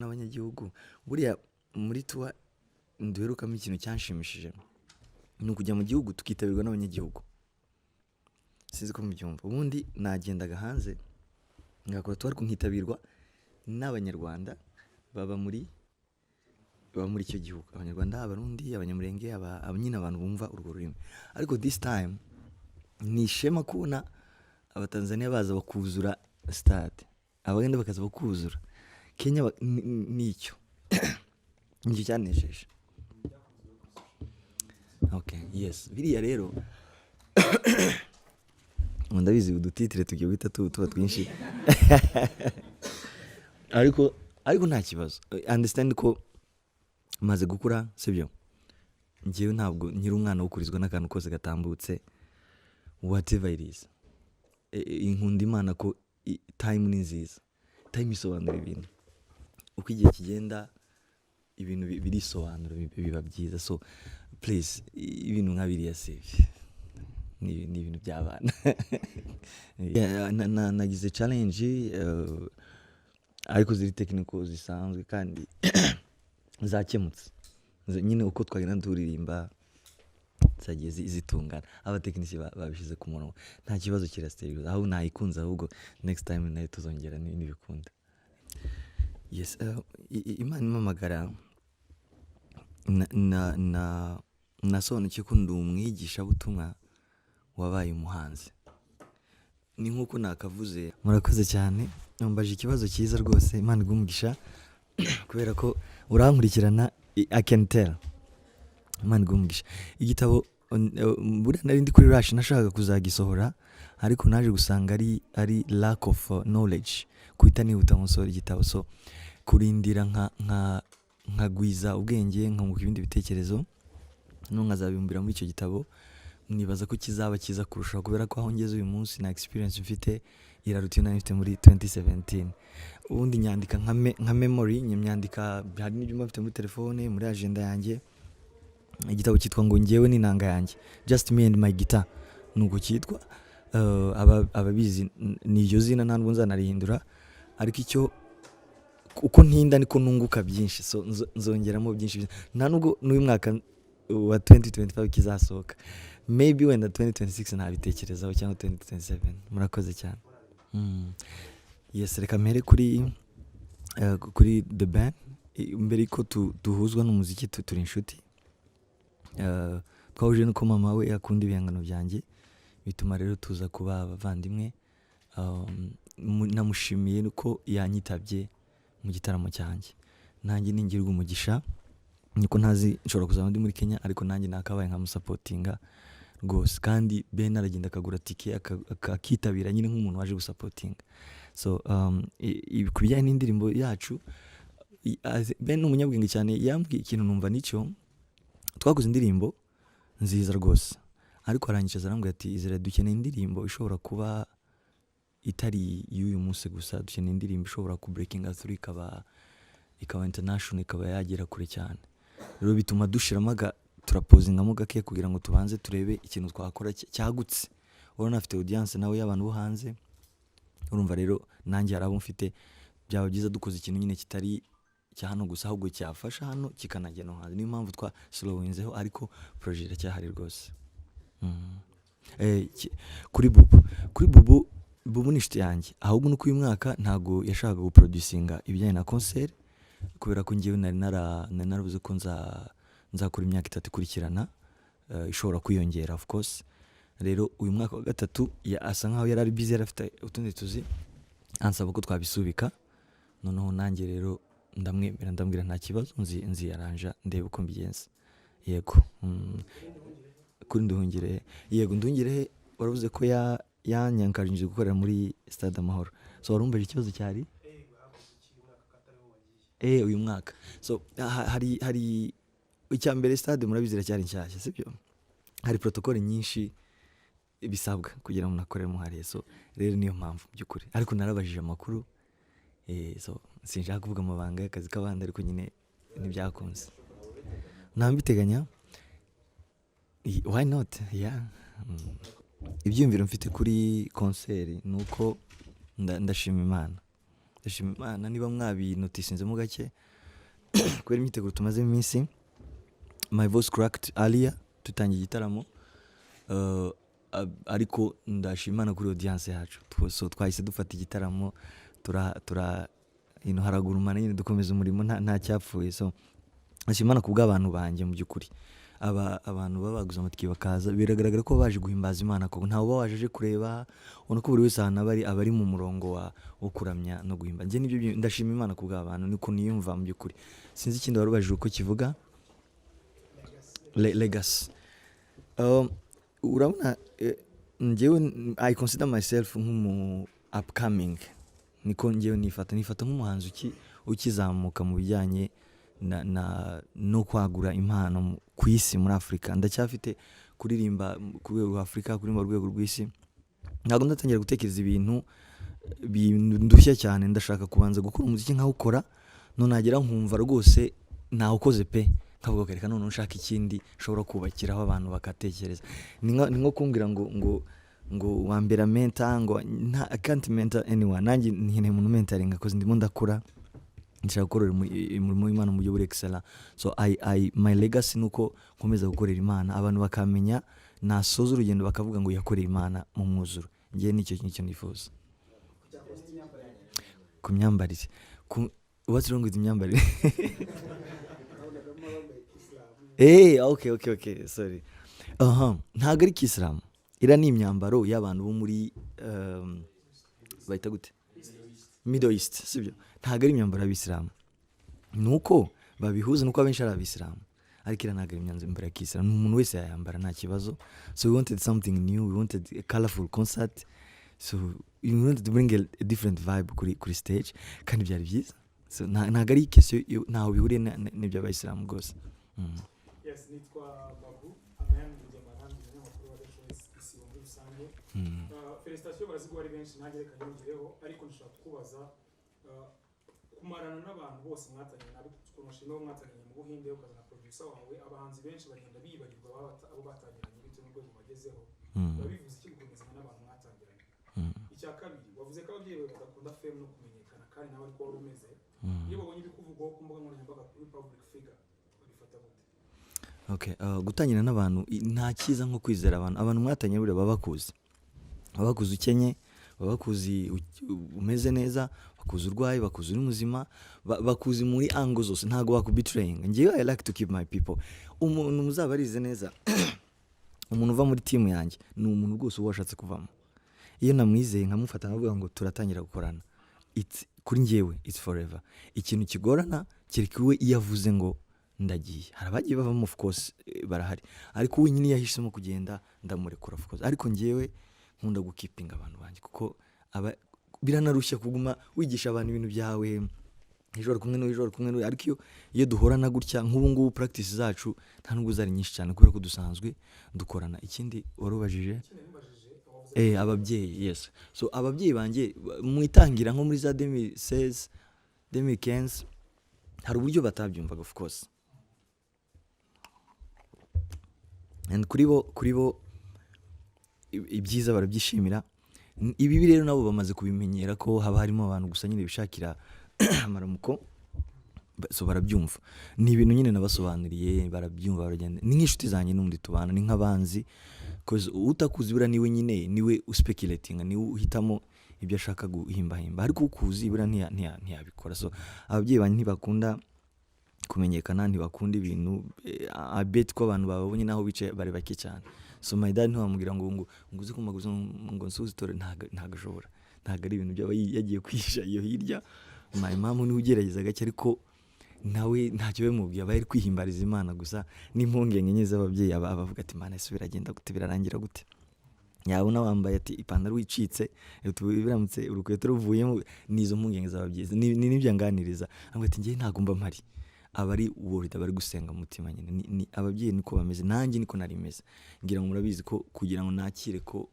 N'abanyagihugu buriya muri tour duherukamo, ikintu cyanshimishije ni ukujya mu gihugu tukitabirwa n'abanyagihugu. Sinzi ko mubyumva. Ubundi nagendaga hanze ngakora tour, ariko nkitabirwa n'Abanyarwanda baba muri icyo gihugu, Abanyarwanda, Abarundi, Abanyamurenge, nyine abantu bumva urwo rurimi. Ariko this time ni ishema kubona Abatanzaniya baza bakuzura stade, Abagande bakaza bakuzura Kenya. Nicyo cyanejeje. Okay, yes, biriya rero ngo ndabizi, udutitire tugiye guhita tuba twinshi, ariko nta kibazo. Understand ko maze gukura, sibyo? Njyewe ntabwo nkiri umwana wo kurizwa n'akantu kose gatambutse, whatever it is. Inkunda Imana ko time ni nziza, time isobanura ibintu. Uko igihe kigenda, ibintu birisobanura, biba byiza. So please, ibintu nka biriya si ni ibintu by'abana. Yeah, nagize challenge, ariko ziri technical zisanzwe kandi zakemutse. Nyine uko twagenda turirimba zagiye zitungana, abatekinisiye babishyize ku murongo, nta kibazo, kirasteriza aho nayikunze. Ahubwo next time nayo tuzongera nibikunda. Yes, Imana impamagara, nasobanukiwe ko ndi umwigishabutumwa wabaye umuhanzi, ni nk'uko nakavuze. Murakoze cyane, numbaje ikibazo cyiza rwose. Imana iguhe umugisha kubera ko urankurikirana, I can tell. Imana iguhe umugisha. Igitabo buriya nari ndi kuri rush, nashakaga kuzagisohora, ariko naje gusanga ari lack of knowledge kuhita nihuta nkosohora igitabo. So kurindira nkagwiza ubwenge, nkunguka ibindi bitekerezo, no nkazabibumbira muri icyo gitabo, nibaza ko kizaba cyiza kurushaho, kubera ko aho ngeze uyu munsi na experience mfite iraruta iyo nari mfite muri 2017. Ubundi nyandika nka memory, nyandika, hari n'ibyo mba mfite muri telefone, muri agenda yanjye. Igitabo cyitwa ngo "Njyewe n'inanga yanjye", "Just Me and My Guitar", nuko cyitwa. Ababizi ni iryo zina, ntabwo nzanarihindura, ariko icyo uko ntinda niko nunguka byinshi. So nzongeramo byinshi. Nta nubwo n'uyu mwaka wa 2025 kizasohoka, maybe wenda 2026 ntabitekerezaho, cyangwa 2027. Murakoze cyane. Yes, reka mpere kuri The Ben. Mbere yuko duhuzwa n'umuziki, turi inshuti. Twahuje nuko mama we akunda ibihangano byanjye, bituma rero tuza kuba abavandimwe. Namushimiye nuko yanyitabye mu gitaramo cyanjye. Nanjye ningirwa umugisha, niko ntazi, nshobora kuzaba ndi muri Kenya, ariko nanjye nakabaye nkamusupportinga rwose. Kandi Ben aragenda akagura tike, akitabira nyine nk'umuntu waje gusupportinga. So ku bijyanye n'indirimbo yacu, Ben ni umunyabwenge cyane. Yambwiye ikintu numva nicyo. Twakoze indirimbo nziza rwose, ariko arangije arambwira ati: "Izere, dukeneye indirimbo ishobora kuba itari iy'uyu munsi gusa, dukeneye indirimbo ishobora ku breaking through, ikaba international, ikaba yagera kure cyane." Rero bituma dushiramo turapausingamo gake kugira ngo tubanze turebe ikintu twakora cyagutse. Urabona afite audience nawe y'abantu bo hanze. Urumva rero nanjye hari abo mfite. Byaba byiza dukoze ikintu nyine kitari cya hano gusa, ahubwo cyafasha hano kikanagera no hanze. Niyo mpamvu twa slowinzeho, ariko projet iracyahari rwose. Kuri Bubu, Bubu ni inshuti yanjye. Ahubwo nuko uyu mwaka ntabwo yashakaga guproducinga ibijyanye na concert, kubera ko njyewe nari naravuze ko nzakora imyaka 3 ikurikirana, ishobora kwiyongera of course. Rero uyu mwaka wa gatatu asa nkaho yari ari busy, yari afite utundi tuzi, ansaba ko twabisubika. Noneho nanjye rero ndamwemera, ndambwira nta kibazo, nziyaranja ndebe uko mbigenza. Yego. Kuri Nduhungirehe, yego, Nduhungirehe waravuze ko yanyankarije gukorera muri Stade Amahoro. So warumvaje ikibazo cyari uyu mwaka. So hari icya mbere, stade murabizi iracyari nshyashya, sibyo? Hari protocole nyinshi bisabwa kugira ngo umuntu akoreremo hariya. So rero niyo mpamvu by'ukuri, ariko narabajije amakuru. So sinshaka kuvuga amabanga y'akazi k'abandi, ariko nyine ntibyakunze, ntambiteganya. Why not? Yeah. Ibyiyumviro mfite kuri concert ni uko ndashima Imana, ndashima Imana ko Ndashima Imana niba mwabinotisinzemo gake kubera imyiteguro tumazemo iminsi. My voice cracked earlier dutangiye igitaramo, ariko ndashima Imana kuri audience yacu. So twahise dufata igitaramo, tura haragurumana nyine, dukomeza umurimo, nta cyapfuye. So ndashima Imana ku bw'abantu banjye. Mu by'ukuri aba abantu baba baguze amatike bakaza, biragaragara ko baje guhimbaza Imana, koko ntawe uba waje aje kureba. Ubona ko buri wese ahantu aba ari mu murongo wo kuramya no guhimba. Njye nibyo ndashima Imana ku bw'abantu, niko niyumva. Mu by'ukuri sinzi ikindi wari ubajije uko kivuga. Legacy, urabona, njyewe I consider myself nk'umu upcoming, niko njyewe nifata nk'umuhanzi ukizamuka mu bijyanye na no kwagura impano ku isi, muri Afurika. Ndacyafite kuririmba ku rwego rwa Afurika, kuririmba ku rwego rw'isi. Ntabwo ndatangira gutekereza ibintu bindushya cyane. Ndashaka kubanza gukora umuziki nkawukora, none nagera nkumva rwose ntawukoze pe, nkavuga ko reka noneho nshaka ikindi nshobora kubakiraho abantu bakatekereza. Ni nko kumbwira ngo wambera mentor, ngo nta, I can't mentor anyone. Nanjye nkeneye umuntu mentoring 'cause ndimo ndakura, nshaka gukorera umurimo w'Imana mu buryo buri excellent. So I my legacy nuko nkomeza gukorera Imana, abantu bakamenya, nasoza urugendo bakavuga ngo yakoreye Imana mu mwuzuro. Njye nicyo nifuza. Ku myambarire, ku what's wrong with imyambarire? Okay, sorry. Aha, ntabwo ari kisilamu. Iriya ni imyambaro y'abantu bo muri bahita gute, Middle East, sibyo? Ntabwo ari imyambaro y'abisilamu. Ni uko babihuza, nuko abenshi ari abisilamu, ariko iriya ntabwo ari imyambaro ya kisilamu. Ni umuntu wese yayambara, nta kibazo. So we wanted something new, we wanted a colorful concert, so we wanted to bring a different vibe kuri stage, kandi byari byiza. So ntabwo ari question ntaho bihuriye n'iby'abayisilamu rwose. Yes, nitwa Babu Amen Rugemana, ndi umunyamakuru wa The Choice Isibo muri rusange. Félicitations baraziguha ari benshi, nanjye reka nyongereho, ariko ndashaka kukubaza, kumarana n'abantu bose mwatangiranye nabo, ukuntu washima abo mwatangiranye mu Buhinde, ukazana producer wawe. Abahanzi benshi bagenda bibagirwa abo batangiranye bitewe n'urwego bagezeho. Biba bivuze iki gukomezanya n'abantu mwatangiranye? Icya kabiri, wavuze ko ababyeyi bawe badakunda fame no kumenyekana, kandi nawe ariko wari umeze. Iyo babonye ibikuvugwaho ku mbuga nkoranyambaga kuri public figure, babifata gute? Okay, gutangira n'abantu, nta cyiza nko kwizera abantu. Abantu mwatanye buriya baba bakuzi, baba bakuzi ukenye, baba bakuzi umeze neza, bakuzi urwaye, bakuzi uri muzima, bakuzi muri angle zose, ntabwo bakubetrayinga. Njyewe I like to keep my people. Umuntu muzaba arize neza, umuntu uva muri team yanjye ni umuntu rwose uba washatse kuvamo. Iyo namwizeye nkamufata nkavuga ngo turatangira gukorana, it's, kuri njyewe it's forever. Ikintu kigorana kereka we iyo avuze ngo ndagiye. Hari abagiye bavamo, of course, barahari, ariko we nyine iyo yahisemo kugenda ndamurekura, of course. Ariko njyewe nkunda gukeepinga abantu banjye, kuko aba biranarushya kuguma wigisha abantu ibintu byawe, ejo wari kumwe n'uyu, ejo wari kumwe n'uyu. Ariko iyo duhorana gutya nk'ubu ngubu, practice zacu nta nubwo zari nyinshi cyane kubera ko dusanzwe dukorana. Ikindi warubajije? Ikindi nimubajije, wavuze Ababyeyi, yes. So ababyeyi banjye mu itangira, nko muri za 2016, 2015, hari uburyo batabyumvaga, of course, and kuri bo ibyiza barabyishimira. Ibibi rero nabo bamaze kubimenyera ko haba harimo abantu gusa nyine bishakira amaramuko. So barabyumva, ni ibintu nyine nabasobanuriye, barabyumva, baragenda. Ni nk'inshuti zanjye n'ubundi tubana, ni nk'abanzi, 'cause utakuzi buriya niwe nyine niwe uspeculatinga, niwe uhitamo ibyo ashaka guhimbahimba, ariko ukuzi buriya ntiyabikora. So ababyeyi banjye ntibakunda kumenyekana, ntibakunda ibintu, I bet ko abantu bababonye naho bicaye bari bake cyane. So my dad ntiwamubwira ngo uze kumaguza ngo nsuhuze itore, ntago ashobora, ntago ari ibintu byaba yagiye kwihisha iyo hirya. My mom niwe ugerageza gake, ariko nawe ntacyo bimubwiye, aba ari kwihimbariza Imana gusa n'impungenge nke z'ababyeyi, aba abavuga ati: "Mana, ese biragenda gute, birarangira gute?" Yabona wambaye ati ipantaro wicitse, biramutse urukweto ruvuyemo. Ni izo mpungenge z'ababyeyi, ni nibyo anganiriza, avuga ati njyewe ntabwo mba mpari, aba ari worried, aba ari gusenga mu mutima nyine. Ni ababyeyi niko bameze, nanjye niko nari meze. Ngira ngo murabizi ko kugira ngo nakire ko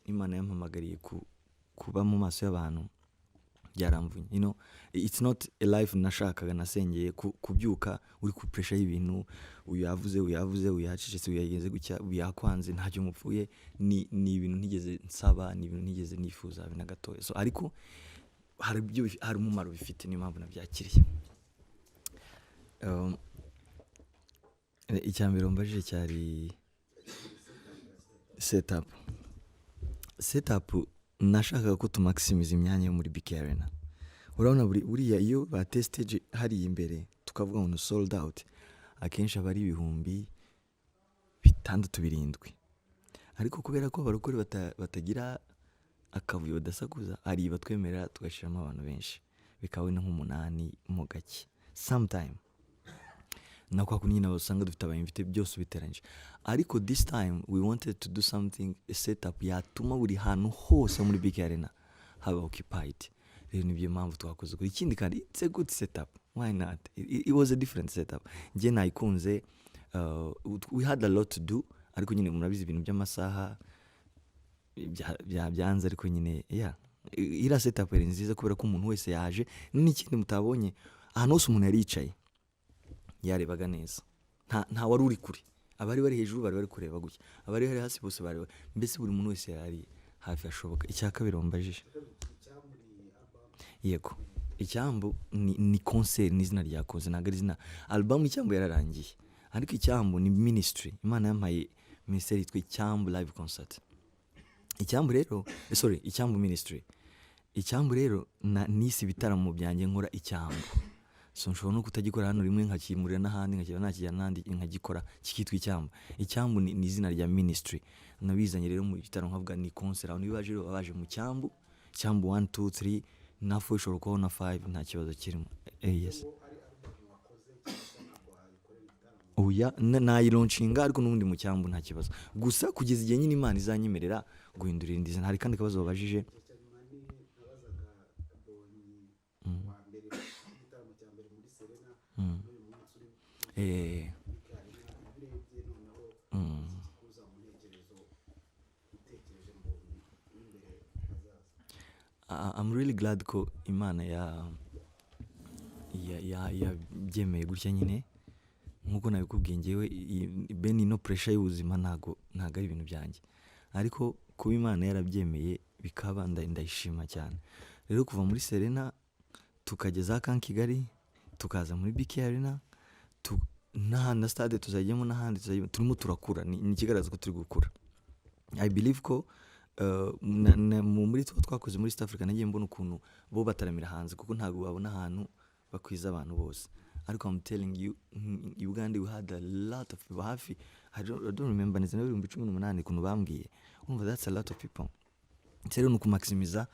Imana yampamagariye kuba mu maso y'abantu byaramvunye. It's not a life nashakaga, nasengeye. Kubyuka uri ku pressure y'ibintu, uyu yavuze, uyu yavuze, uyu yacecetse, uyu yagenze gutya, uyu yakwanze, ntacyo mupfuye, ni ibintu ntigeze nsaba, ni ibintu ntigeze nifuza habe na gatoya. So ariko Hari umumaro bifite, niyo mpamvu nabyakiriye. Icya mbere wambajije cyari setup. Setup, nashakaga ko tumaximiza imyanya yo muri BK Arena. Urabona buriya iyo bateye stage hariya imbere, tukavuga ngo ni sold out, akenshi aba ari 6000, 7000, ariko kubera ko abarokore batagira akavuyo, badasakuza, hari batwemerera tugashyiramo abantu benshi, bikaba wenda nk'umunani mo gake sometime, na kwa kundi nyine usanga dufite aba invité, byose ubiteranyije. Ariko this time we wanted to do something, a setup yatuma buri hantu hose muri BK Arena haba occupied. Rero nibyo mpamvu twakoze kuri. Ikindi kandi, it's a good setup, why not? It was a different setup, njye nayikunze. We had a lot to do, ariko nyine murabizi ibintu by'amasaha byanze, ariko nyine yeah, iriya setup yari nziza kubera ko umuntu wese yaje. N'ikindi mutabonye, ahantu hose umuntu yari yicaye yarebaga neza, nta wari uri kure. Abari bari hejuru bari bari kureba gutya, abari bari hasi bose bari, mbese buri muntu wese yari hafi hashoboka. Icya kabiri wambajije? Yego, Icyambu ni concert, ni izina rya concert, ntabwo ari izina album. Icyambu yararangiye, ariko Icyambu ni ministry. Imana yampaye ministry yitwa Icyambu Live Concert. Icyambu rero, sorry, Icyambu Ministry. Icyambu rero nise ibitaramo byanjye nkora Icyambu. So nshobora no kutagikora hano rimwe, nkakimurira n'ahandi, nkakira nakijyana n'ahandi, nkagikora kikitwa Icyambu. Icyambu ni izina rya ministry. Nabizanye rero mu gitaramo, nkavuga ni concert. Abantu iyo baje rero baba baje mu cyambu. Icyambu 1, 2, 3 na 4, ishobora kubaho na 5, nta kibazo kirimo. Yes, oya, nayilaunchinga, ariko n'ubundi mu cyambu nta kibazo, gusa kugeza igihe nyine Imana izanyemerera guhindura irindi zina. Hari kandi akabazo babajije. Icyo cya nyuma ni nabazaga Mbonyi wa mbere, igitaramo cya mbere muri Serena n'uyu munsi uri muri Arena, iyo urebye noneho kuza mu ntekerezo, utekereje Mbonyi w'imbere hazaza? I'm really glad ko Imana yabyemeye gutya nyine. Nkuko nabikubwiye, ngewe bene ino pressure y'ubuzima ntago ari ibintu byanjye, ariko kuba Imana yarabyemeye bikaba, ndayishima cyane. Rero kuva muri Serena tukageza Camp Kigali, tukaza muri BK Arena, n'ahandi na stade tuzajyamo n'ahandi tuzajyamo, turimo turakura. Ni ikigaragaza ko turi gukura. I believe ko muri two twakoze muri East Africa, nagiye mbona ukuntu bo bataramira hanze, kuko ntabwo babona ahantu bakwiza abantu bose. Ariko I'm telling you, Uganda we had a lot of people, hafi, I don't remember neza, 18,000 ukuntu bambwiye. Urumva that's a lot of people. Rero ni ukumaximiza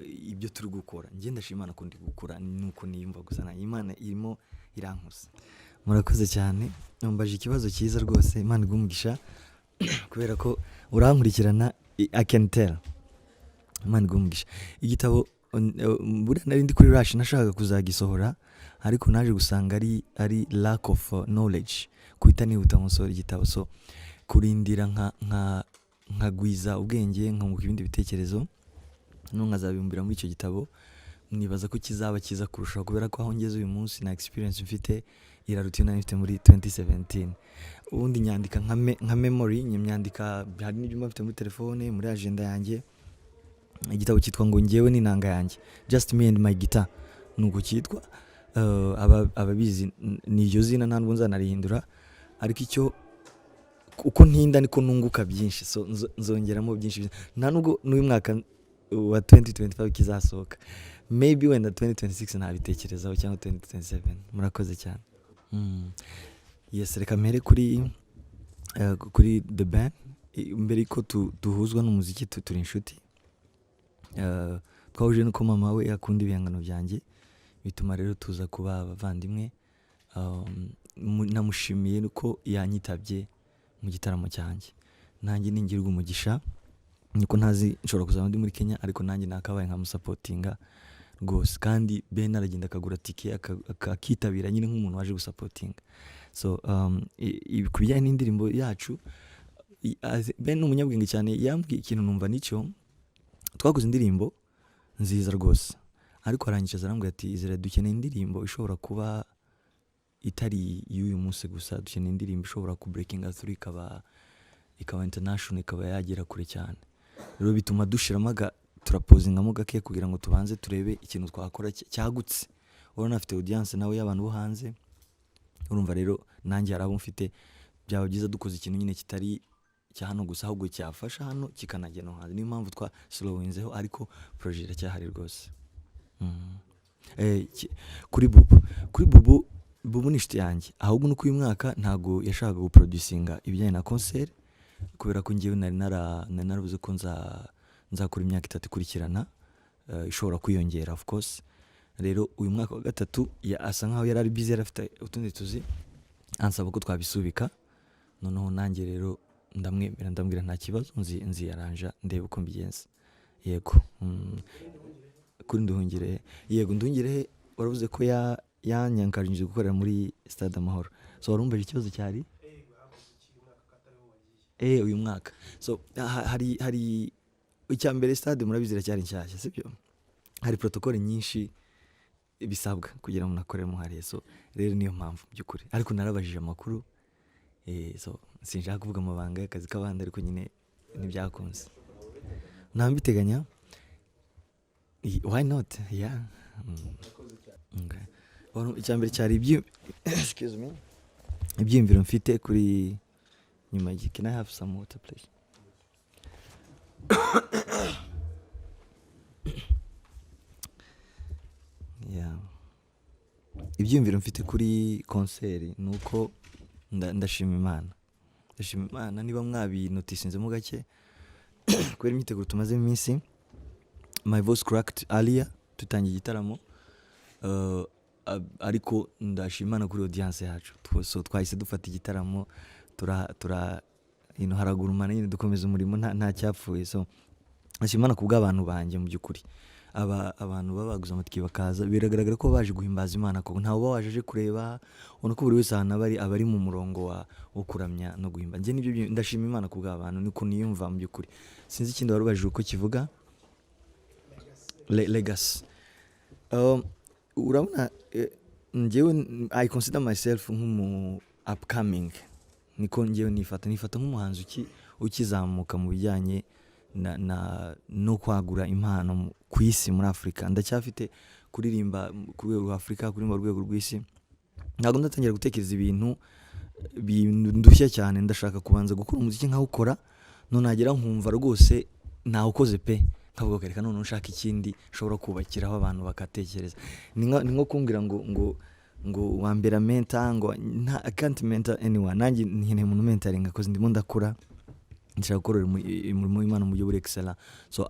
ibyo turi gukora. Njye ndashima Imana ko ndi gukura, nuko niyumva gusa na Imana irimo irankuza. Murakoze cyane, numbaje ikibazo cyiza rwose. Imana iguhe umugisha kubera ko urankurikirana, I can tell. Imana iguhe umugisha. Igitabo, buriya nari ndi kuri rush, nashakaga kuzagisohora, ariko naje gusanga ari lack of knowledge kuhita nihuta nkosohora igitabo. So kurindira nka nkagwiza ubwenge, nkunguka ibindi bitekerezo, no nkazabibumbira muri icyo gitabo, nibaza ko kizaba cyiza kurushaho, kubera ko aho ngeze uyu munsi na experience mfite iraruta iyo nari mfite muri 2017. Ubundi nyandika nka memory, nyandika, hari n'ibyo mba mfite muri telefone, muri agenda yanjye. Igitabo cyitwa ngo "Njyewe n'inanga yanjye", "Just Me and My Guitar", nuko cyitwa. Ababizi ni iryo zina, ntabwo nzanarihindura, ariko icyo uko ntinda niko nunguka byinshi. So nzongeramo byinshi. Nta nubwo n'uyu mwaka wa 2025 kizasohoka, maybe wenda 2026 ntabitekerezaho, cyangwa 2027. Murakoze cyane. Yes, reka mpere kuri The Ben. Mbere ko duhuzwa n'umuziki, turi inshuti. Twahuje nuko mama we akunda ibihangano byanjye, bituma rero tuza kuba abavandimwe. Namushimiye ko yanyitabye mu gitaramo cyanjye. Nanjye ningirwa umugisha, niko ntazi, nshobora kuzaba ndi muri Kenya, ariko nanjye nakabaye nkamusupportinga rwose. Kandi Ben aragenda akagura tike, akitabira nyine nk'umuntu waje gusupportinga. So ku bijyanye n'indirimbo yacu, Ben ni umunyabwenge cyane. Yambwiye ikintu numva nicyo. Twakoze indirimbo nziza rwose, ariko arangije arambwira ati: "Izere, dukeneye indirimbo ishobora kuba itari iy'uyu munsi gusa, dukeneye indirimbo ishobora ku breaking through, ikaba international, ikaba yagera kure cyane." Rero bituma dushiramo aga Turapausingamo gake kugira ngo tubanze turebe ikintu twakora cyagutse. Urabona afite audience nawe y'abantu bo hanze. Urumva rero nanjye hari abo mfite. Byaba byiza dukoze ikintu nyine kitari cya hano gusa, ahubwo cyafasha hano kikanagera no hanze. Niyo mpamvu twa slowinzeho, ariko projet iracyahari rwose. Kuri Bubu, Bubu ni inshuti yanjye. Ahubwo nuko uyu mwaka ntabwo yashakaga guproducinga ibijyanye na concert, kubera ko njyewe nari naravuze ko nzakora imyaka 3 ikurikirana, ishobora kwiyongera, of course. Rero uyu mwaka wa gatatu asa nkaho yari ari busy, yari afite utundi tuzi, ansaba ko twabisubika. Noneho nanjye rero ndamwemera, ndambwira nta kibazo, nziyaranja ndebe uko mbigenza. Yego. Kuri Nduhungirehe, yego, Nduhungirehe waravuze ko yanyankarije gukorera muri Stade Amahoro. So warumvaje ikibazo cyari uyu mwaka. So hari icya mbere, stade murabizi iracyari nshyashya, sibyo? Hari protocole nyinshi bisabwa kugira ngo umuntu akoreremo hariya. So rero niyo mpamvu by'ukuri, ariko narabajije amakuru. So sinshaka kuvuga amabanga y'akazi k'abandi, ariko nyine ntibyakunze. Ntambiteganya. Why not? Yeah. Okay. Icya mbere cyari excuse me, ibyiyumviro mfite kuri nyuma y'igihe. Can I have some water, please? Yeah. Ibyiyumviro mfite kuri concert ni uko ndashima Imana, ndashima Imana. Niba mwabinotisinzemo gake, kubera imyiteguro tumazemo iminsi, my voice cracked earlier dutangiye igitaramo. Ariko ndashima Imana kuri audience yacu. So twahise dufata igitaramo, tura haragurumana nyine, dukomeza umurimo, nta cyapfuye. So ndashima Imana ku bw'abantu banjye. Mu by'ukuri aba abantu baba baguze amatike bakaza, biragaragara ko baje guhimbaza Imana, koko ntawe uba waje aje kureba. Ubona ko buri wese ahantu aba ari mu murongo wo kuramya no guhimba. Njye nibyo ndashima Imana ku bw'abantu, niko niyumva mu by'ukuri. Sinzi ikindi wari ubajije uko kivuga. Legacy, urabona, njyewe I consider myself nk'umu upcoming. Niko njyewe nifata nk'umuhanzi ukizamuka mu bijyanye na no kwagura impano ku isi, muri Afurika. Ndacyafite kuririmba ku rwego rwa Afurika, kuririmba ku rwego rw'isi. Ntabwo ndatangira gutekereza ibintu bindushya cyane. Ndashaka kubanza gukora umuziki nkawukora, none nagera nkumva rwose ntawukoze pe, nkavuga ko reka noneho nshaka ikindi nshobora kubakiraho abantu bakatekereza. Ni nko kumbwira ngo wambera mentor, ngo nta, I can't mentor anyone. Nanjye nkeneye umuntu mentoring, 'cause ndimo ndakura, nshaka gukorera umurimo w'Imana mu buryo buri excellent. So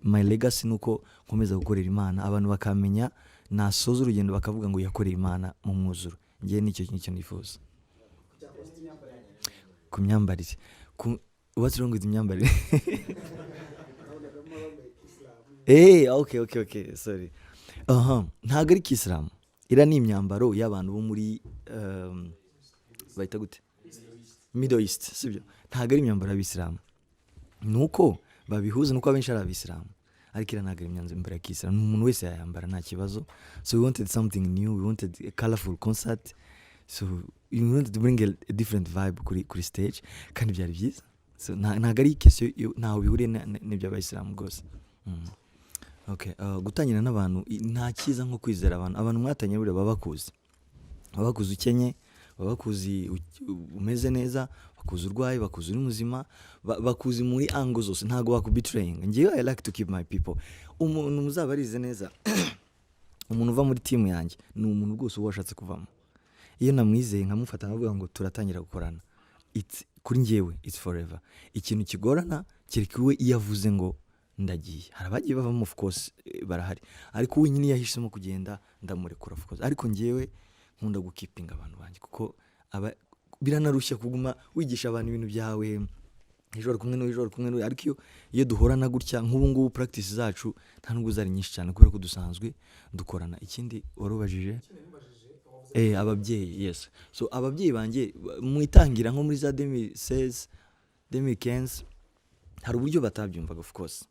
my legacy ni uko nkomeza gukorera Imana, abantu bakamenya, nasoza urugendo bakavuga ngo yakoreye Imana mu mwuzuro. Njye nicyo nifuza. Ku myambarire, what's wrong with imyambarire? Nabonagamo bambaye kisilamu. Okay, sorry. Ntabwo ari kisilamu. Iriya ni imyambaro y'abantu bo muri bahita gute? Middle East, sibyo? Ntabwo ari imyambaro y'abisilamu. Nuko babihuza nuko abenshi ari abisilamu. Ariko iriya ntabwo ari imyambaro ya kisilamu. Umuntu wese yayambara nta kibazo. So we wanted something new, we wanted a colorful concert. So we wanted to bring a different vibe kuri stage, kandi byari byiza. So ntabwo ari question ntaho bihuriye n'iby'abayisilamu rwose. Okay, gutangira n'abantu, nta cyiza nko kwizera abantu. Abantu mwatangiye buriya baba bakuzi. Baba bakuzi ukenye, baba bakuzi umeze neza, bakuzi urwaye, bakuzi uri muzima, bakuzi muri angle zose, ntabwo bakubetraying. Njyewe I like to keep my people. Umuntu muzaba arize neza, umuntu uva muri team yanjye ni umuntu rwose uba washatse kuvamo. Iyo namwizeye nkamufata nkavuga ngo turatangira gukorana, it's, kuri njyewe it's forever. Ikintu kigorana kereka we iyo avuze ngo ndagiye. Hari abagiye bavamo, of course, barahari, ariko we nyine iyo yahisemo kugenda ndamurekura, of course. Ariko njyewe nkunda gukeepinga abantu banjye, kuko aba biranarushya kuguma wigisha abantu ibintu byawe, ejo wari kumwe n'uyu, ejo wari kumwe n'uyu. Ariko iyo duhorana gutya nk'ubu ngubu, practice zacu nta nubwo zari nyinshi cyane kubera ko dusanzwe dukorana. Ikindi warubajije, ababyeyi, yes. So ababyeyi banjye mu itangira, nko muri za 2016, 2015, hari uburyo batabyumvaga, of course,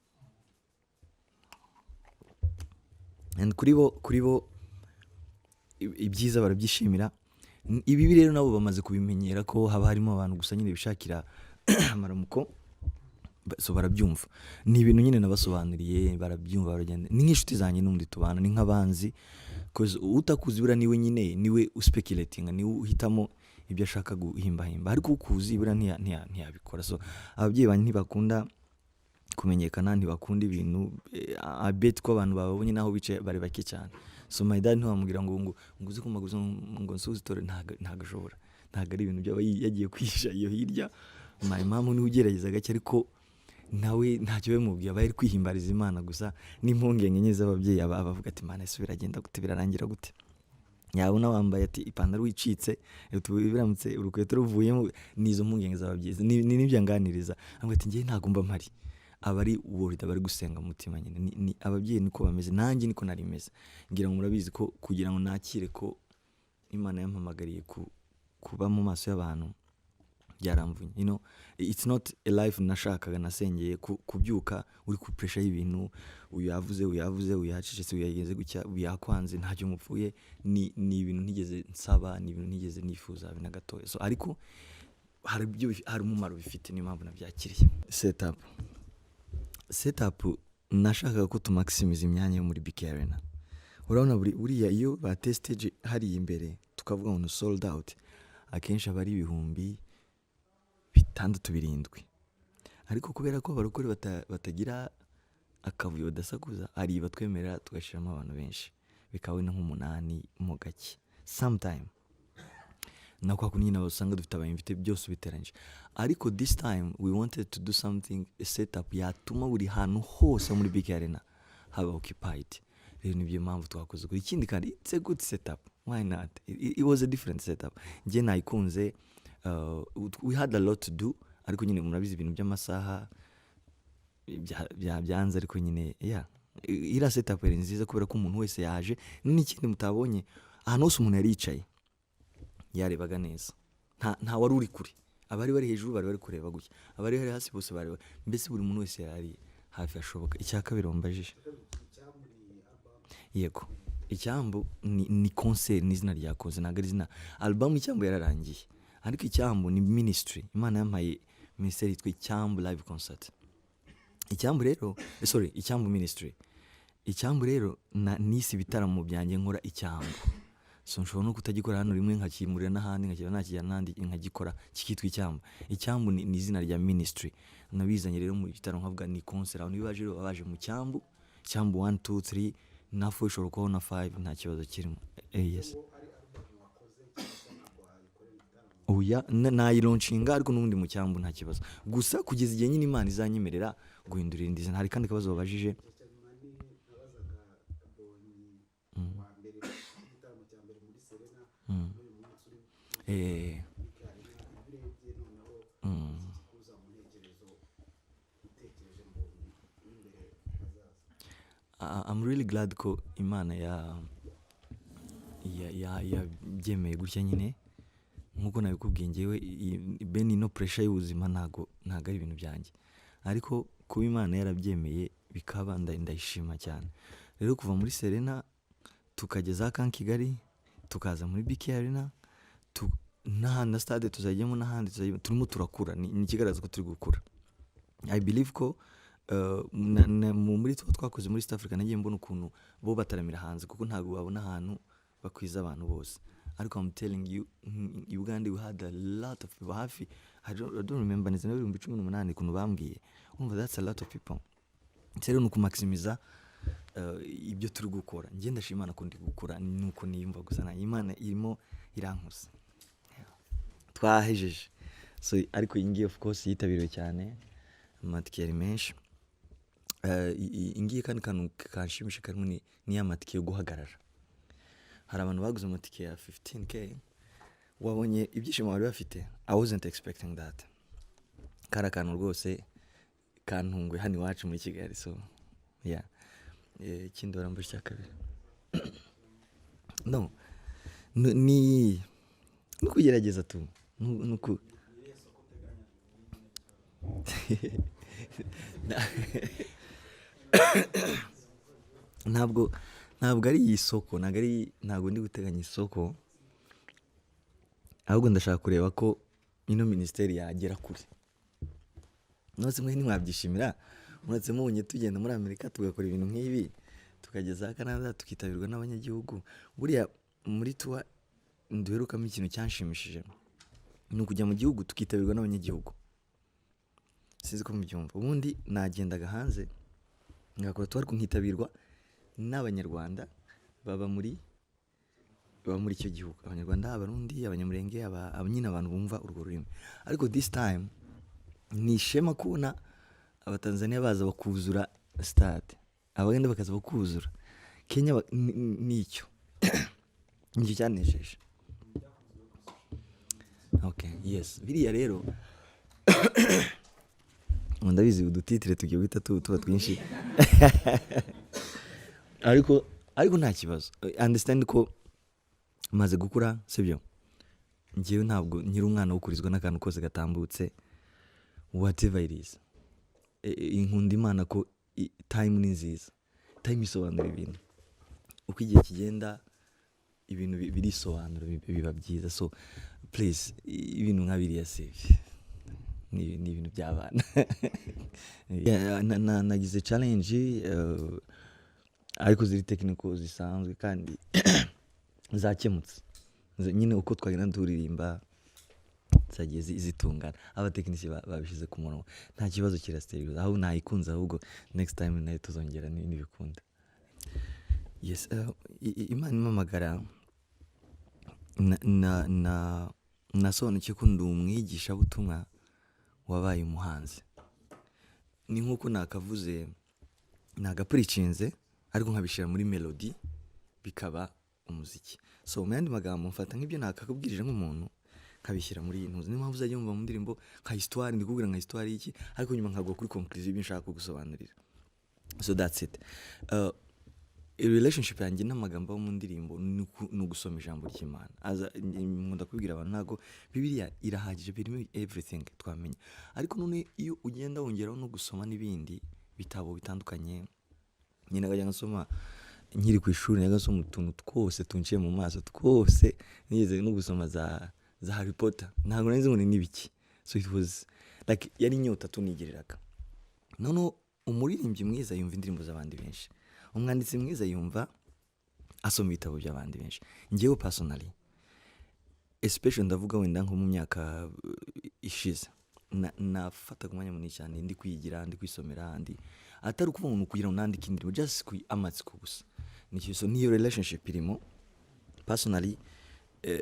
and kuri bo ibyiza barabyishimira. Ibibi rero nabo bamaze kubimenyera ko haba harimo abantu gusa nyine bishakira amaramuko. So barabyumva. Ni ibintu nyine nabasobanuriye, barabyumva, baragenda. Ni nk'inshuti zanjye n'ubundi tubana, ni nk'abanzi, 'cause utakuzi buriya niwe nyine niwe uspeculatinga, niwe uhitamo ibyo ashaka guhimbahimba, ariko ukuzi buriya ntiyabikora. So ababyeyi banjye ntibakunda kumenyekana, ntibakunda ibintu. I bet ko abantu bababonye naho bicaye bari bake cyane. So my dad ntiwamubwira ngo uze kumaguza ngo nsuhuze itore, ntago ashobora, ntago ari ibintu byaba yagiye kwihisha iyo hirya. My mom niwe ugerageza gake, ariko nawe ntacyo bimubwiye, aba ari kwihimbariza Imana gusa n'impungenge nke z'ababyeyi. Aba abavuga ati: "Mana, ese biragenda gute? Birarangira gute?" Yabona wambaye ati ipantaro wicitse, biramutse urukweto ruvuyemo. Ni izo mpungenge z'ababyeyi, ni nibyo anganiriza. Avuga ati: "Njyewe ntabwo mba mpari." Aba ari worried, aba ari gusenga mu mutima nyine. Ni ababyeyi niko bameze, nanjye niko nari meze. Ngira ngo murabizi ko kugira ngo nakire ko Imana yampamagariye kuba mu maso y'abantu byaramvunye. It's not a life nashakaga, nasengeye. Kubyuka uri ku pressure y'ibintu, uyu yavuze, uyu yavuze, uyu yacecetse, uyu yagenze gutya, uyu yakwanze, ntacyo mupfuye, ni ibintu ntigeze nsaba, ni ibintu ntigeze nifuza habe na gatoya. So ariko hari umumaro bifite, niyo mpamvu nabyakiriye. Setup nashakaga ko tumaximiza imyanya yo muri BK Arena. Urabona buriya iyo bateye stage hariya imbere, tukavuga ngo ni sold out, akenshi aba ari 6000, 7000, ariko kubera ko abarokore batagira akavuyo, badasakuza, hari batwemerera tugashyiramo abantu benshi, bikaba wenda nk'umunani mo gake sometime, na kwa kundi nyine usanga dufite aba invité, byose ubiteranyije. Ariko this time we wanted to do something, a setup yatuma buri hantu hose muri BK Arena haba occupied. Rero nibyo mpamvu twakoze kuri ikindi, kandi it's a good setup, why not? It was a different setup, njye nayikunze. We had a lot to do, ariko nyine murabizi ibintu by'amasaha byanze, ariko nyine yeah, iriya setup yari nziza kubera ko umuntu wese yaje. N'ikindi mutabonye, ahantu hose umuntu yari yicaye yarebaga neza, nta wari uri kure. Abari bari hejuru bari bari kureba gutya, abari bari hasi bose bari mbese buri muntu wese yari hafi hashoboka. Icya kabiri wambajije? Yego, Icyambu ni concert, ni izina rya concert, ntabwo ari izina album. Icyambu yararangiye, ariko Icyambu ni ministry. Imana yampaye ministry yitwa Icyambu Live Concert. Icyambu rero, sorry, Icyambu Ministry. Icyambu rero nise ibitaramo byanjye nkora Icyambu. So nshobora no kutagikora hano rimwe, nkakimurira n'ahandi, nkakira nakijyana n'ahandi, nkagikora kikitwa Icyambu. Icyambu ni izina rya ministry nabizanye rero mu gitaramo, nkavuga ni concert. Abantu iyo baje rero baba baje mu cyambu. Cyambu 1, 2, 3 na 4, ishobora kubaho na 5, nta kibazo kirimo. Yes. Oya, nayilaunchinga, ariko n'ubundi mu cyambu nta kibazo, gusa kugeza igihe nyine Imana izanyemerera guhindura irindi zina. Hari kandi kabazo babajije. Icyo nyuma ni nabazaga Mbonyi wa mbere, igitaramo cya mbere muri Serena, n'uyu munsi uri BK Arena, iyo urebye noneho kuza mu ntekerezo, utekereje Mbonyi w'imbere hazaza? I'm really glad ko Imana yabyemeye gutya nyine. Nkuko nabikubwiye, ngewe bene ino pressure y'ubuzima ntago ari ibintu byanjye, ariko kuba Imana yarabyemeye bikaba, ndayishima cyane. Rero kuva muri Serena tukageza Camp Kigali, tukaza muri BK Arena, n'ahandi na stade tuzajyamo, n'ahandi tuzajyamo, turimo turakura. Ni ikigaragaza ko turi gukura. I believe ko muri tuba twakoze muri East Africa, nagiye mbona ukuntu bo bataramira hanze, kuko ntabwo babona ahantu bakwiza abantu bose. Ariko I'm telling you, Uganda we had a lot of people, hafi, I don't remember neza, 18,000 ukuntu bambwiye. Urumva that's a lot of people. Rero ni ukumaximiza ibyo turi gukora. Njye ndashima Imana ko ndi gukura, nuko niyumva gusa nanjye Imana irimo irankuza. Twahejeje. So ariko iyi ngiyi of course yitabiriwe cyane, amatike yari menshi. Iyi ngiyi kandi kantu kanshimisha karimo ni ya matike yo guhagarara. Hari abantu baguze amatike ya 15K, wabonye ibyishimo bari bafite. I wasn't expecting that. Kari akantu rwose kantunguye hano iwacu muri Kigali. So yeah. Ikindi warambuje icya kabiri, no ni ukugerageza tu nuku ntabwo ari iyi soko, ntabwo ndi guteganya isoko, ahubwo ndashaka kureba ko ino minisiteri yagera kure. Nose mwe ntimwabyishimira muratse mubonye tugenda muri Amerika, tugakora ibintu nk'ibi, tukageza Canada, tukitabirwa n'abanyagihugu? Buriya muri tour duherukamo, ikintu cyanshimishije ni ukujya mu gihugu tukitabirwa n'abanyagihugu. Sinzi ko mubyumva. Ubundi nagendaga hanze ngakora tour, ariko nkitabirwa n'Abanyarwanda baba muri icyo gihugu, Abanyarwanda, Abarundi, Abanyamurenge, nyine abantu bumva urwo rurimi. Ariko this time ni ishema kubona Abatanzaniya baza bakuzura stade, Abagande bakaza bakuzura Kenya, nicyo cyanejeje. Okay, yes, biriya rero ngo ndabizi, udutitire tugiye guhita tuba twinshi, ariko nta kibazo. Understand ko maze gukura, sibyo? Njyewe ntabwo nkiri umwana wo kurizwa n'akantu kose gatambutse, whatever it is. Inkunda Imana ko time ni nziza, time isobanura ibintu. Uko igihe kigenda, ibintu birisobanura, biba byiza. So please, ibintu nka biriya si ni ibintu by'abana. Yeah, nagize challenge, ariko ziri technical zisanzwe kandi zakemutse. Nyine uko twagenda turirimba zagiye zitungana, abatekinisiye babishyize ku murongo, nta kibazo, kirasteriza aho nayikunze. Ahubwo next time nayo tuzongera nibikunda. Yes, Imana impamagara, nasobanukiwe ko ndi umwigishabutumwa wabaye umuhanzi. Ni nk'uko nakavuze, nagapreachinze ariko nkabishyira muri melody, bikaba umuziki. So mu yandi magambo, mfata nk'ibyo nakakubwirije nk'umuntu, nkabishyira muri iyi ntuzi. Niyo mpamvu uzajya wumva mu ndirimbo nka histoire, ndikubwira nka histoire y'iki, ariko nyuma nkagwa kuri conclusion y'ibyo nshaka kugusobanurira. So that's it. Relationship yanjye n'amagambo yo mu ndirimbo ni ugusoma ijambo ry'Imana. Aza nkunda kubibwira abantu, ntabwo Bibiliya irahagije, birimo everything twamenya, ariko none iyo ugenda wongeraho no gusoma n'ibindi bitabo bitandukanye. Nyine nkajya ngasoma nkiri ku ishuri, najyaga nsoma utuntu twose tunciye mu maso twose. Nigeze no gusoma za Harry Potter, ntabwo nari nzi ngo ni n'ibiki. So it was like yari inyota tunigiriraga. Noneho umuririmbyi mwiza yumva indirimbo z'abandi benshi, umwanditsi mwiza yumva asoma ibitabo by'abandi benshi. Njyewe personally, especially ndavuga wenda nko mu myaka ishize, nafataga umwanya munini cyane ndi kwigira, ndi kwisomera, ndi atari ukuvuga ngo ni ukugira ngo nandike indirimbo, just ku amatsiko gusa. Nicyo. So niyo relationship irimo personally,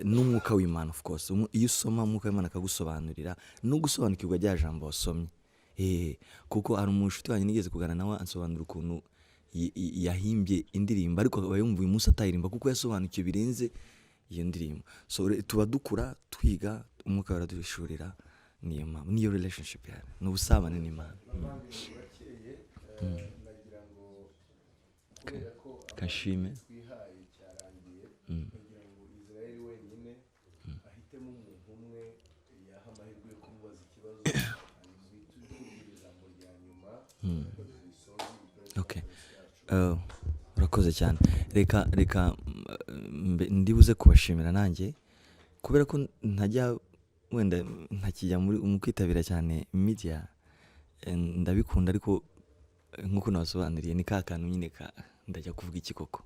n'umwuka w'Imana. Of course, iyo usoma, umwuka w'Imana akagusobanurira no gusobanukirwa rya jambo wasomye. Kuko hari umushuti wanjye nigeze kuganira nawe, ansobanurira ukuntu yahimbye indirimbo, ariko akaba yumva uyu munsi atayirimba kuko yasobanukiwe birenze iyo ndirimbo. So tuba dukura twiga, umwuka baraduhishurira. Niyo mpamvu niyo relationship yawe ni ubusabane n'Imana. Bukeye, nagira ngo kubera ko Kashime. twihaye cyarangiye, nagira ngo Israel wenyine ahitemo umuntu umwe yaha amahirwe yo kumubaza ikibazo, hanyuma uhite utubwira ijambo rya nyuma, risoza iyi press Okay. conference yacu. Urakoze cyane. Reka ndibuze kubashimira nanjye, kubera ko ntajya wenda ntakijya muri mu kwitabira cyane media. Ndabikunda, ariko nk'uko nabasobanuriye, ni ka kantu nyine ka ndajya kuvuga iki koko,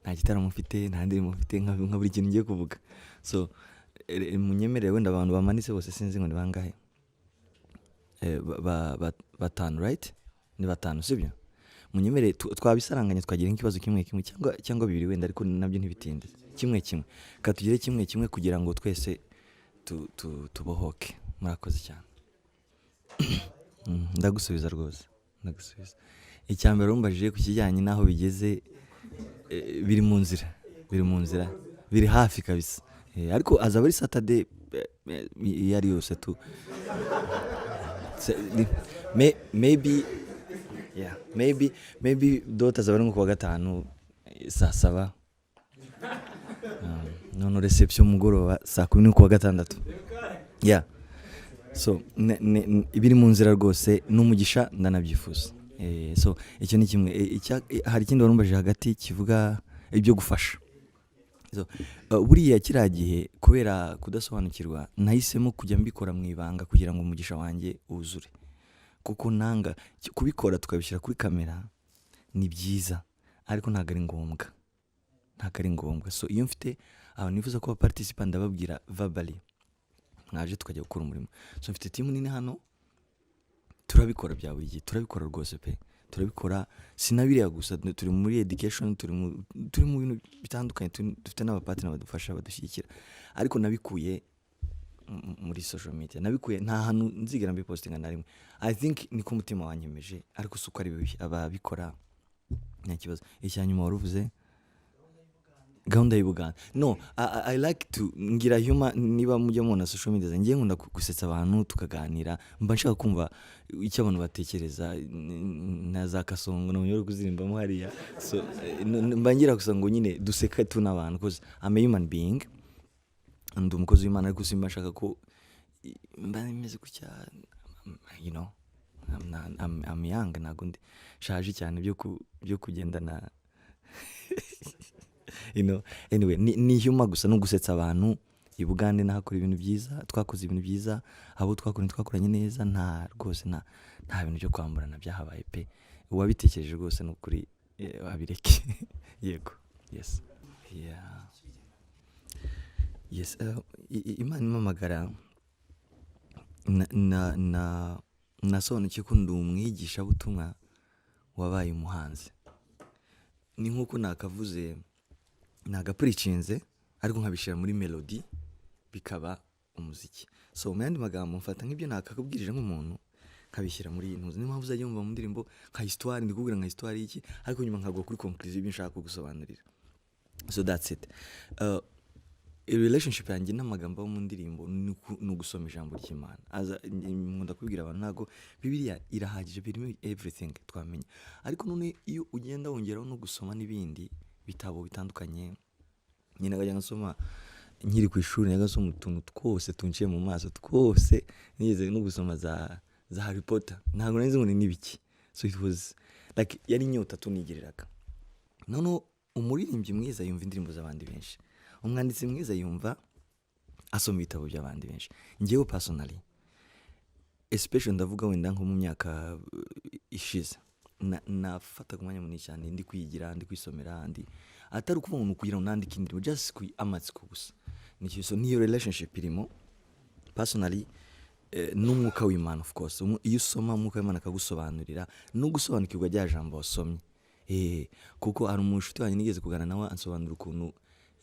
nta gitaramo mfite, nta ndirimbo mfite, nka buri kintu ngiye kuvuga. So munyemerere wenda abantu bamanitse bose, sinzi ngo ni bangahe. Batanu, right? Ni batanu, sibyo? Munyemerere twabisaranganya, twagira nk'ikibazo kimwe kimwe cyangwa bibiri wenda, ariko nabyo ntibitinde. Kimwe kimwe, ka tugire kimwe kimwe kugira ngo twese tubohoke. Murakoze cyane. Ndagusubiza rwose, ndagusubiza. Icya mbere wumbajije ku kijyanye n'aho bigeze, biri mu nzira, biri mu nzira, biri hafi kabisa. Ariko azaba ari Saturday, iyo ari yose tu. Maybe, yeah, maybe dot azaba ari nko kuwa gatanu, saa 7. None reception mugoroba saa 10 ni kuwa gatandatu. Yeah, so ibiri mu nzira rwose, n'umugisha, ndanabyifuza. So icyo ni kimwe. Hari ikindi warumbajije hagati kivuga ibyo gufasha. So, buriya kiriya gihe, kubera kudasobanukirwa, nahisemo kujya mbikora mu ibanga kugira ngo umugisha wanjye wuzure. Kuko nanga kubikora tukabishyira kuri kamera ni byiza, ariko ntabwo ari ngombwa, ntabwo ari ngombwa. So iyo mfite abantu nifuza ko baparticipa, ndababwira verbally, mwaje tukajya gukora umurimo. So mfite team nini hano, turabikora bya buri gihe, turabikora rwose pe, turabikora. Sinabiriya gusa, turi muri education, turi mu bintu bitandukanye, dufite n'abapartner badufasha, badushyigikira. Ariko nabikuye muri social media, nabikuye, nta hantu nzigera mbipostinga na rimwe. I think niko umutima wanyemeje, ariko si uko ari bibi, ababikora nta kibazo. Icya nyuma wari uvuze, gahunda y'Ubuganda. No, I like to ngira humor. Niba mujya mubona social media zanjye, nkunda gusetsa abantu, tukaganira. Mba nshaka kumva icyo abantu batekereza na za Kasongo na bari kuzirimbamo hariya. So mba ngira gusa ngo nyine duseke tu n'abantu, 'cause I'm a human being, ndi umukozi w'Imana, ariko simba nshaka ko mba meze gutya. I'm, not, I'm young, ntabwo ndi shaje cyane byo kugendana. Anyway, ni humor gusa no gusetsa abantu. I Bugande nahakora ibintu byiza, twakoze ibintu byiza, abo twakoranye twakoranye neza, nta rwose nta bintu byo kwamburana byahabaye pe. Uwabitekereje rwose ni ukuri abireke. Yego, yes, yeah. Yes, Imana impamagara, na nasobanukiwe ko ndi umwigishabutumwa wabaye umuhanzi. Ni nk'uko nakavuze, nagapreachinze ariko nkabishyira muri melody, bikaba umuziki. So mu yandi magambo, mfata nk'ibyo nakakubwirije nk'umuntu, nkabishyira muri iyi ntuzi. Niyo mpamvu uzajya wumva mu ndirimbo nka histoire, ndi kukubwira nka histoire y'iki, ariko nyuma nkagwa kuri conclusion y'ibyo nshaka kugusobanurira. So that's it. Relationship yanjye n'amagambo yo mu ndirimbo ni ugusoma ijambo ry'Imana. Aza nkunda kubibwira abantu, ntabwo Bibiliya irahagije, birimo everything twamenya, ariko none iyo ugenda wongeraho no gusoma n'ibindi bitabo bitandukanye. Nyine nkajya ngasoma nkiri ku ishuri, najyaga nsoma utuntu twose tunciye mu maso twose. Nigeze no gusoma za Harry Potter, ntabwo nari nzi ngo ni n'ibiki. So it was like yari inyota tunigiriraga. Noneho umuririmbyi mwiza yumva indirimbo z'abandi benshi, umwanditsi mwiza yumva asoma ibitabo by'abandi benshi. Njyewe personally, especially ndavuga wenda nko mu myaka ishize, nafataga umwanya munini cyane ndi kwigira, ndi kwisomera, ndi atari ukuvuga ngo ni ukugira ngo nandike indirimbo, just ku amatsiko gusa. Nicyo. So niyo relationship irimo personally, n'umwuka w'Imana. Of course, iyo usoma, umwuka w'Imana akagusobanurira no gusobanukirwa rya jambo wasomye. Kuko hari umushuti wanjye nigeze kuganira nawe, ansobanurira ukuntu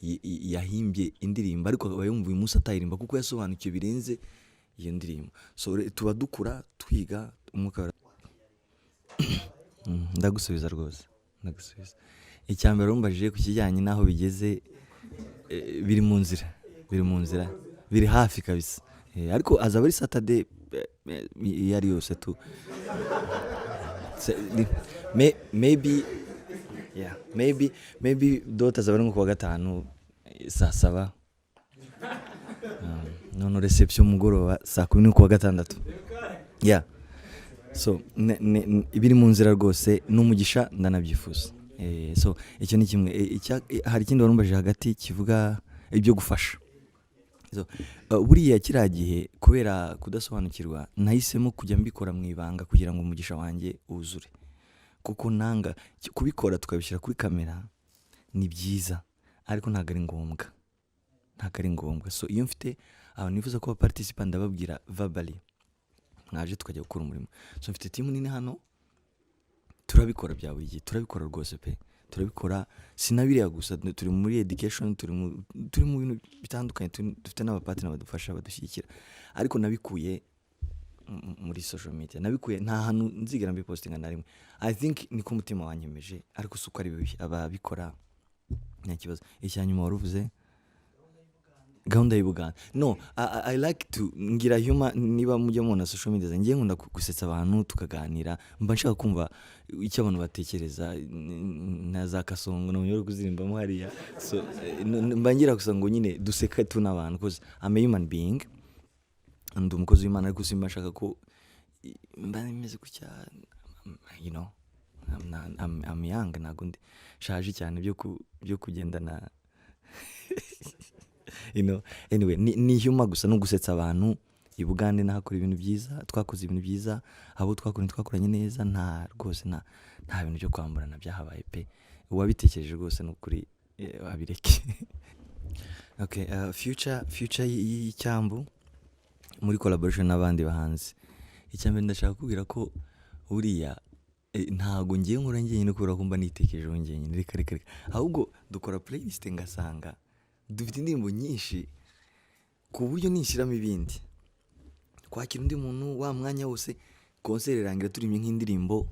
yahimbye indirimbo, ariko akaba yumva uyu munsi atayirimba kuko yasobanukiwe birenze iyo ndirimbo. So tuba dukura, twiga umwuka. Ndagusubiza rwose, ndagusubiza. Icya mbere wumbajije ku kijyanye n'aho bigeze, biri mu nzira, biri mu nzira, biri hafi kabisa. Ariko azaba ari Saturday iyo ari yose tu. Maybe, yeah, maybe dot azaba ari nko kuwa gatanu, saa 7. None reception mugoroba saa 10 ni kuwa gatandatu. Yeah, so biri mu nzira rwose, n'umugisha, ndanabyifuza. So icyo ni kimwe. Hari ikindi warumbajije hagati kivuga ibyo gufasha. So, buriya kiriya gihe, kubera kudasobanukirwa, nahisemo kujya mbikora mu ibanga kugira ngo umugisha wanjye wuzure, kuko nanga kubikora tukabishyira kuri kamera ni byiza, ariko ntabwo ari ngombwa, ntabwo ari ngombwa. So iyo mfite abantu nifuza ko baparticipa, ndababwira verbally, mwaje tukajya gukora umurimo. So mfite team nini hano, turabikora bya buri gihe, turabikora rwose pe, turabikora. Sinabiriya gusa, turi muri education, turi mu bintu bitandukanye, dufite n'abapartner badufasha, badushyigikira. Ariko nabikuye muri social media, nabikuye, nta hantu nzigera mbipostinga na rimwe. I think niko umutima wanyemeje, ariko si uko ari bibi, ababikora nta kibazo. Icya nyuma wari uvuze, gahunda y'Ubuganda. No, I like to ngira humor. Niba mujya mubona social media zanjye, nkunda gusetsa abantu, tukaganira. Mba nshaka kumva icyo abantu batekereza na za Kasongo na bari kuzirimbamo hariya. So mba ngira gusa ngo nyine duseke tu n'abantu, 'cause I'm a human being, ndi umukozi w'Imana, ariko simba nshaka ko mba meze gutya. I'm, not, I'm young, ntabwo ndi shaje cyane byo kugendana. Anyway, ni humor gusa no gusetsa abantu. I Bugande nahakora ibintu byiza, twakoze ibintu byiza, abo twakoranye twakoranye neza, nta rwose nta bintu byo kwamburana byahabaye pe. Uwabitekereje rwose ni ukuri abireke. Okay, future y'icyambu muri collaboration n'abandi bahanzi. Icya mbere, ndashaka kubwira ko buriya ntago ngiye nkora njyenyine kubera ko mba nitekerejeho njyenyine. Reka reka reka, ahubwo dukora playlist ngasanga dufite indirimbo nyinshi ku buryo nishyiramo ibindi, kwakira undi muntu wa mwanya wose, concert irangira turirimbye nk'indirimbo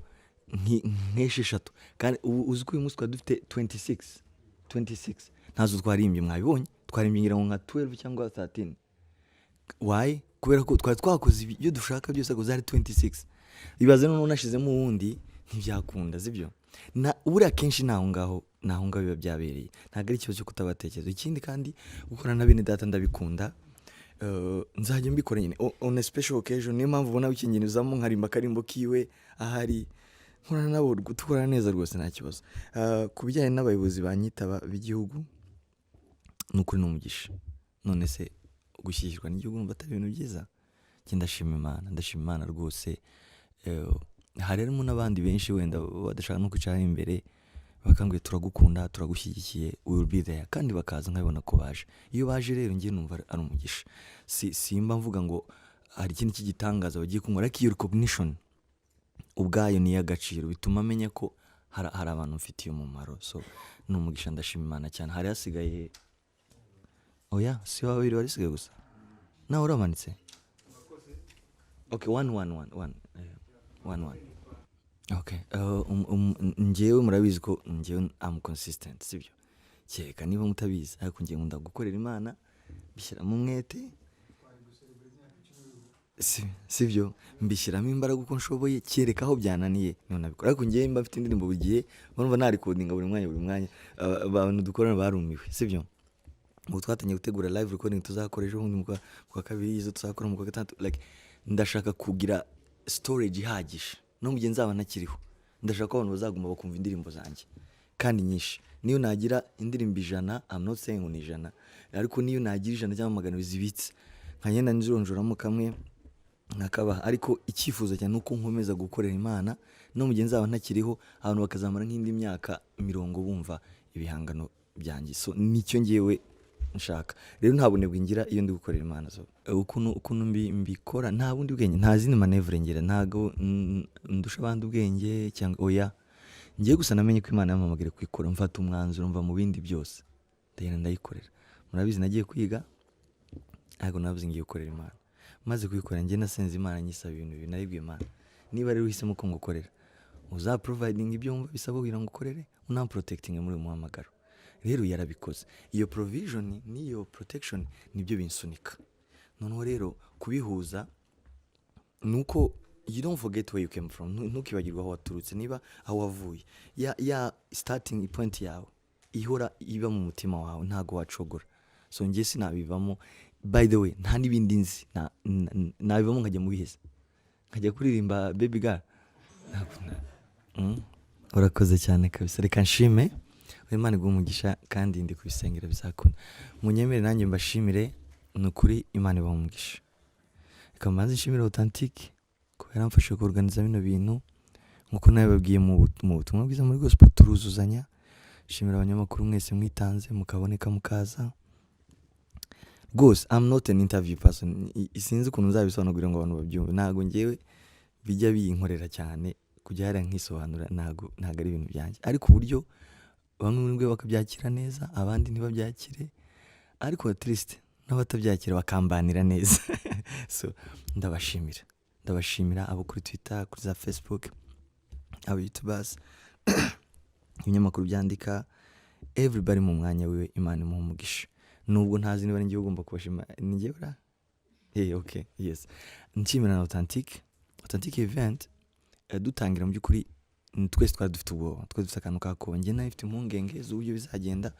nk'esheshatu. Kandi ubu uzi ko uyu munsi twari dufite 26, 26 ntazo twaririmbye. Mwabibonye, twaririmbye ngira ngo nka 12 cyangwa 13. Why? Kubera ko twari twakoze ibyo dushaka byose, ariko zari 26. Ibaze noneho unashizemo uwundi, ntibyakunda, sibyo? Na buriya akenshi ni aho ngaho biba byabereye, ntabwo ari ikibazo cyo kutabatekereza. Ikindi kandi, gukorana na bene data ndabikunda. Nzajya mbikora nyine on a special occasion. Niyo mpamvu ubona wikingirizamo nkarimba akarimbo kiwe ahari. Nkorana nabo, dukorana neza rwose, nta kibazo. Ku bijyanye n'abayobozi banyitaba b'igihugu, ni ukuri ni umugisha. None se gushyigikirwa n'igihugu numva atari ibintu byiza? Njye ndashima Imana, ndashima Imana rwose. Hari harimo n'abandi benshi wenda badashaka no kwicara imbere, bakambwira: "Turagukunda, turagushyigikiye, we will be there." Kandi bakaza nkabibona ko baje. Iyo baje rero, njye numva ari umugisha. Si simba mvuga ngo hari ikindi cy'igitangaza bagiye kunywa, ariko iyo recognition ubwayo ni iy'agaciro, bituma amenya ko hari abantu mfitiye umumaro. So ni umugisha, ndashima Imana cyane. Hari hasigaye, oya, si babiri bari basigaye gusa, nawe uramanitse. Okay, one one one one, one one. Okay, njyewe murabizi ko njyewe am consistent, sibyo? Kereka niba mutabizi, ariko njyewe nkunda gukorera Imana, mbishyiramo umwete, sibyo? Mbishyiramo imbaraga uko nshoboye, kereka aho byananiye niho nabikora. Ariko njyewe mba mfite indirimbo buri gihe, urumva narecordinga buri mwanya, buri mwanya. Abantu dukorana barumiwe, sibyo? Ubu twatangiye gutegura live recording tuzakora ejo bundi mu kwa kabiri, izo tuzakora mu kwa gatandatu. Like, ndashaka kugira storage ihagije no mu gihe nzaba ntakiriho. Ndashaka ko abantu bazaguma bakumva indirimbo zanjye kandi nyinshi. Niyo nagira indirimbo 100, I'm not saying ngo ni 100, ariko niyo nagira 100 cyangwa 200 zibitse, nkagenda njonjoramo kamwe nkakabaha. Ariko icyifuzo cyane ni uko nkomeza gukorera Imana no mu gihe nzaba ntakiriho, abantu bakazamara nk'indi myaka 40 bumva ibihangano byanjye. So nicyo ngewe nshaka rero. Nta bunebwe ngira iyo ndi gukorera Imana. So ukuntu mbikora, nta bundi bwenge, nta zindi manœuvre ngira, ntago ndusha abandi ubwenge cyangwa oya. Ngiye gusa namenye ko Imana yampamagariye kuyikora, mfata umwanzuro, mva mu bindi byose, ndagenda ndayikorera. Murabizi, nagiye kwiga, ariko navuze ngiye gukorera Imana. Maze kuyikorera, njye nasenze Imana nyisaba ibintu bibiri. Naribwiye Imana: "Niba rero uhisemo ko ngukorera, uzaprovidinga ibyo wumva bisabwa kugira ngo ukorere, unamprotectinge muri uyu muhamagaro." Rero yarabikoze. Iyo provision n'iyo protection nibyo binsunika. Noneho rero kubihuza ni uko you don't forget where you came from. Ntukibagirwe aho waturutse, niba aho wavuye, ya starting point yawe ihora iba mu mutima wawe, ntago wacogora. So njye sinabivamo. By the way, nta n'ibindi nzi. Nabivamo nkajya mu biheza, nkajya kuririmba baby girl. Urakoze cyane kabisa. Reka nshime Imana iguhe umugisha, kandi ndi kubisengera bizakunda. Munyemere nanjye mbashimire, ni ukuri Imana ibaha umugisha. Reka mbanze nshimire Authentic kuba yaramfashije kuorganiza bino bintu. Nkuko nabibabwiye mu butumwa bwiza, muri gospel turuzuzanya. Nshimira abanyamakuru mwese mwitanze mukaboneka mukaza. Rwose I'm not an interview person. Sinzi ukuntu nzabisobanura kugira ngo abantu babyumve. Ntabwo ngewe bijya binkorera cyane kujya hariya nkisobanura, ntabwo ari ibintu byanjye. Ariko uburyo bamwe muri mwe bakabyakira neza, abandi ntibabyakire, ariko at least n'abatabyakira bakambanira neza. So ndabashimira, ndabashimira abo kuri Twitter, kuri za Facebook, aba youtubers, ibinyamakuru byandika, everybody mu mwanya wiwe, Imana imuha umugisha. Nubwo ntazi niba ari njyewe ugomba kubashima, ni njyewe ra? Okay, yes. Nshimira na Authentic event. Dutangira, mu by'ukuri twese twari dufite ubwoba, twari dufite akantu kakoba. Njye nari mfite impungenge z'uburyo bizagenda,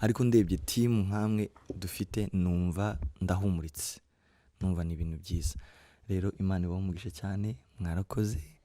ariko ndebye team nkamwe dufite, numva ndahumuritse, numva ni ibintu byiza. Rero Imana ibahe umugisha cyane, mwarakoze.